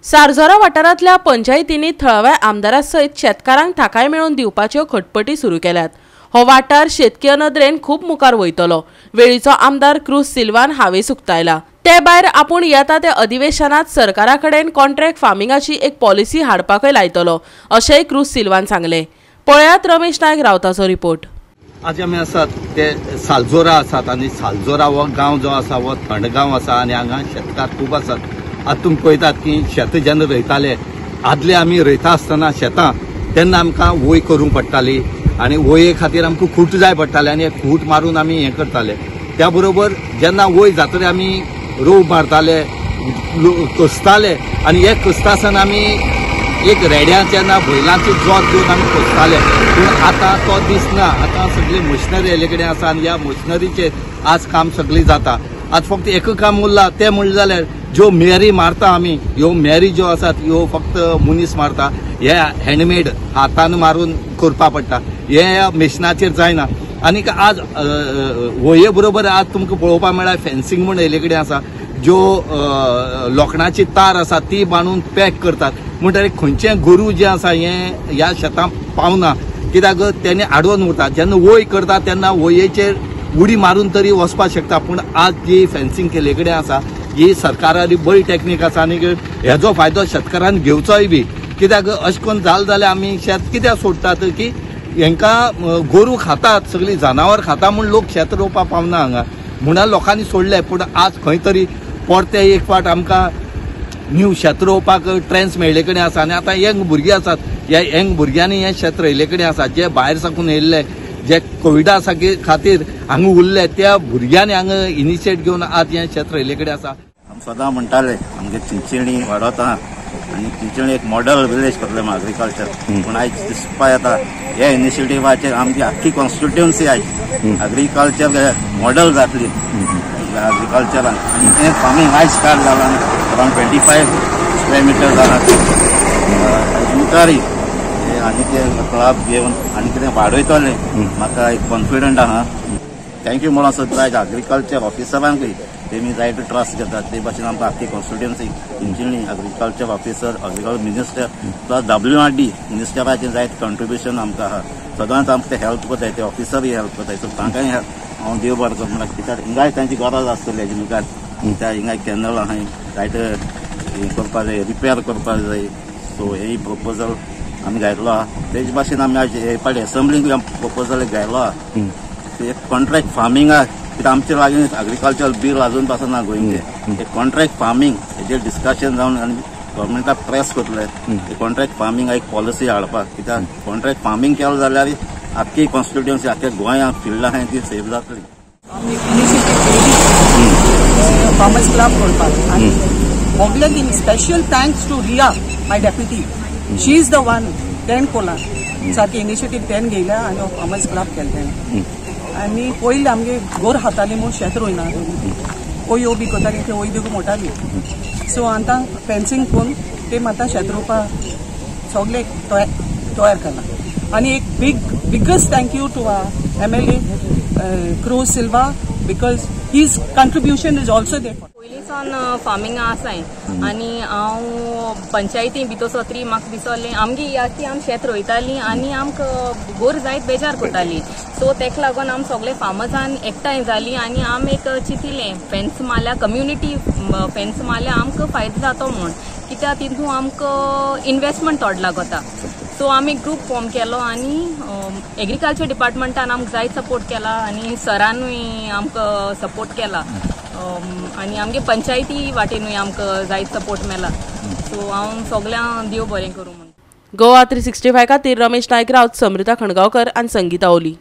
सारझोरा वाठारांतल्या पंचायतींनी थळाव्या आमदारा सयत शेतकारांक थाकाय मेळोवन दिवपाच्यो खटपटी सुरू केल्यात. हो वाठार शेतकी नदरेन खूब मुखार वयतलो. वेळीचो आमदार क्रूज सिल्वान हावेस उक्तायला. ते भायर आपूण येता त्या अधिवेशनात सरकारा कडेन कॉन्ट्रॅक्ट फार्मिंगाची एक पॉलिसी हाडपाकय लायतलो अशेंय क्रूज सिल्वान सांगलें. पळयात रमेश नायक रावताचो रिपोर्ट. आज आमी आसात ते सालजोरा आसात आनी सालजोरा हो गांव जो आसा हो थंड गांव आसा आनी हांगा शेतकार खूब आसात. आतां तुमी पळयतात की शेत जेन्ना रोयताले आदले आमी रोयता आसतना शेतां तेन्ना आमकां वय करूंक पडटाली आनी वये खातीर आमकां खूट जाय पडटाले आनी खूट मारून आमी हें करताले. त्या बरोबर जेन्ना वय जातरी आमी रोव मारताले, कसताले आनी हे कसता आसतना आमी एक रेड्याचे ना बैलांची जोत घेवन आमी कसताले. पूण आतां तो दीस ना. आतां सगळी मशिनरी येयल्ले कडेन आसा आनी ह्या मशिनरीचेर आज काम सगळें जाता. आज फक्त एक काम उरलां तें म्हणलें जाल्यार ज्यो मेरी मारता आमी, ह्यो मेरी ज्यो आसात ह्यो फक्त मनीस मारता, हे हँडमेड हातान मारून करपा पडटा, हे मशिनाचेर जायना. आनीक आज वये बरोबर आज तुमकां पळोवपाक मेळ्ळा फेन्सिंग म्हूण येयल्ले कडेन आसा, ज्यो लोखणाची तार आसा ती बांदून पॅक करतात. म्हणटकीर खंयचें गोरू जें आसा हें ह्या शेतां पावना, कित्याक तेणी आडोवन उरता. जेन्ना वय करता तेन्ना वयेचेर उडी मारून तरी वचपाक शकता. पूण आज जी फेन्सिंग केल्ले कडेन आसा ही सरकाराची बरी टॅक्नीक आसा आनी हेजो फायदो शेतकारान घेवचोय बी. कित्याक अशें करून जालें जाल्यार आमी शेत कित्याक सोडटात की हेंकां गोरू खातात, सगळीं जनावर खाता म्हूण लोक शेत रोवपाक पावना हांगा, म्हणून लोकांनी सोडलें. पूण आज खंय तरी परते एक फावट आमकां न्यू शेत रोवपाक ट्रेंड्स मेळ्ळे कडेन आसा आनी आतां यंग भुरगीं आसात, ह्या यंग भुरग्यांनी हें शेत रोयिल्ले कडेन आसा. जे भायर साकून येयल्ले, जे कोविडा खातीर हांगा उरले त्या भुरग्यांनी हांगा इनिशिएट घेवन आज हें शेत रोयिल्ले कडेन आसा. आमी सदां म्हणटाले आमगे चिंचणी वाडत आहा आनी चिंचणी एक मॉडल विलेज करतले एग्रीकल्चर. पूण आयज दिसपा येता ह्या इनिशिएटिवाचेर आमची आख्खी कॉन्स्टिट्युएन्सी आयज एग्रीकल्चर मॉडल जातली एग्रीकल्चरान. आनी तें फार्मींग आयज स्टार्ट जालां अरावंड 25 स्क्वेअर मिटर जालां. मुखारय आनी ते क्लब घेवन आनी कितें वाडयतले म्हाका एक कॉन्फिडंट आहा. Thank you म्हणून सुद्दां आयज एग्रीकल्चर ऑफिसरांकूय तेमी जायते ट्रस्ट घेतात. ते भाशेन आमकां आख्खी constituency Chinchinim agriculture officer, agriculture minister plus WRD मिनिस्टराचें जायते कंट्रिब्युशन आमकां आहा. सदांच आमकां ते हेल्प करताय, ते ऑफिसरूय हेल्प करताय. सो तांकांय हांव देव बरें करूं म्हणल्यार कित्याक हिंगाय तांची गरज आसतली हेजे मुखार. त्या हिंगाय कॅनल आहाय जायते हें करपाक जाय, रिपेर करपाक जाय. सो हें प्रपोजल आमी घायल्लो आहा. तेजे भाशेन आमी आयज हे फावटी एसेंब्लीक प्रपोजल घायलो आहा. एक कॉन्ट्रॅक्ट फार्मिंगाक कित्याक आमचे लागीं एग्रीकल्चर बील अजून पासून ना गोंयचें. एक कॉन्ट्रॅक्ट फार्मींग हेजेर डिस्कशन जावन आनी गव्हर्मेंटाक प्रेस करतले कॉन्ट्रॅक्ट फार्मींग एक पॉलिसी हाडपाक. कित्याक कॉन्ट्रॅक्ट फार्मींग केलें जाल्यार आख्खी कॉन्स्टिट्युएन्सी आख्खे गोंयांत फिल्डां आहाय ती सेफ जातली. आमी इनिशिएटीव घेतली फार्मर्स क्लब करपाक आनी मोगल्यांनी special thanks to Riya my deputy, she is the one तेण कोला सारकी इनिशिएटीव तेण घेयल्या आनी हो फार्मर्स क्लब केले तेणें. आनी पयलीं आमगे गोर खाताली म्हूण शेत रोयना, ओयो बी करताली ते वय बी मोटाली. सो आतां फेन्सिंग करून ते आतां शेत रोवपाक सगळे तयार केलां. आनी एक biggest thank you to our MLA Cruz Silva because his contribution is also there. पयलींसान फार्मिंगा आसाय आनी हांव पंचायती भितर सत्री म्हाका दिसलें आमगे या की आमी शेत रोयतालीं आनी आमकां गोर जायत बेजार करताली. सो तेका लागून आमी सगळे फार्मर्सान एकठांय जालीं आनी आमी एक चिंतिलें फेन्स मारल्यार कम्युनिटी फेन्स मारल्यार आमकां फायदो जातो म्हूण, कित्याक तितून आमकां इनवेस्टमेंट थोडो लागता. सो आमी ग्रूप फॉर्म केलो आनी एग्रीकल्चर डिपार्टमेंटान आमकां जायत सपोर्ट केला आनी सरानूय आमकां सपोर्ट केला आनी आमगे पंचायती वाटेनूय आमकां जायत सपोर्ट मेळ्ळा. सो हांव सगळ्यांक देव बरें करूं म्हूण. गोवा 365 खातीर रमेश नायक रावत, समृता खणगांवकर आनी संगीता ओली.